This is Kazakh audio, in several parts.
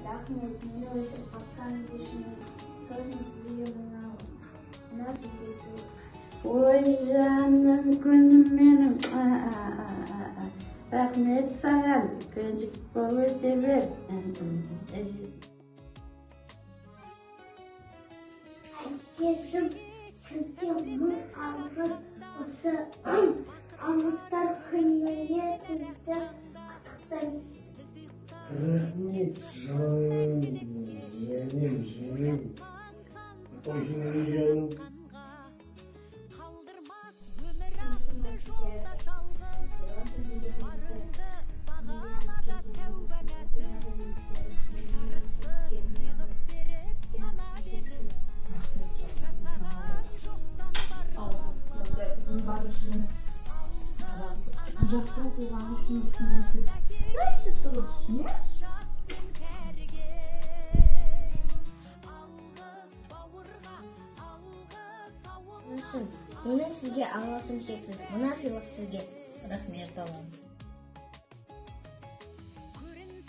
Рахмет, мені өсіп баққаныңыз үшін, сол үшін сізге мың алғыс. Мынау сізге сыйлық. Ой, жаным, күнім менің. Рахмет саған, үлкен жігіт болып өсе бер. Әкешім, сізге мың алғыс. Осы алғыстар күніне сізді құттықтаймын. Рахмет, жаным, жаным, жаным. Ой, жаным. Жақсы оқыған үшін менің сізге алғысым шексіз. Мына сыйлық сізге. Рахмет, балам.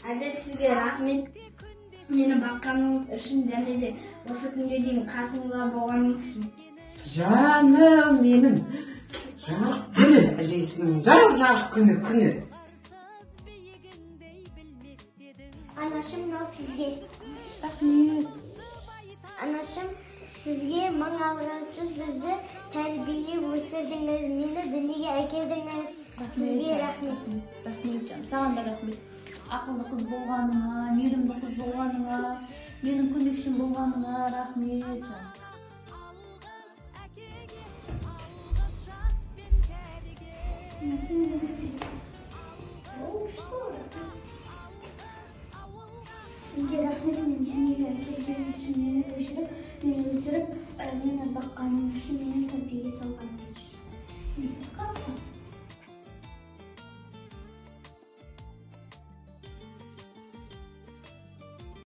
Әже, сізге рахмет. Мені баққаныңыз үшін және де осы күнге дейін қасымызда болғаныңыз үшін. Жаным менің. Жарық күні, әжесінің жарық күні, күні. Анашым, мынау сізге. Рахмет. Анашым, сізге мың алғыс. Сіз бізді тәрбиелеп өсірдіңіз, мені дүниеге әкелдіңіз. Сізге рахмет. Рахмет, жаным, саған да рахмет. Ақылды қыз болғаныңа, мейірімді қыз болғаныңа, менің көмекшім болғаныңа рахмет, жаным. Сізге рахмет, мені дүниеге әкелгеніңіз үшін, мені өшіріп, мені өсіріп, мені баққаныңыз үшін, мені тәрбиеге салғаныңыз үшін.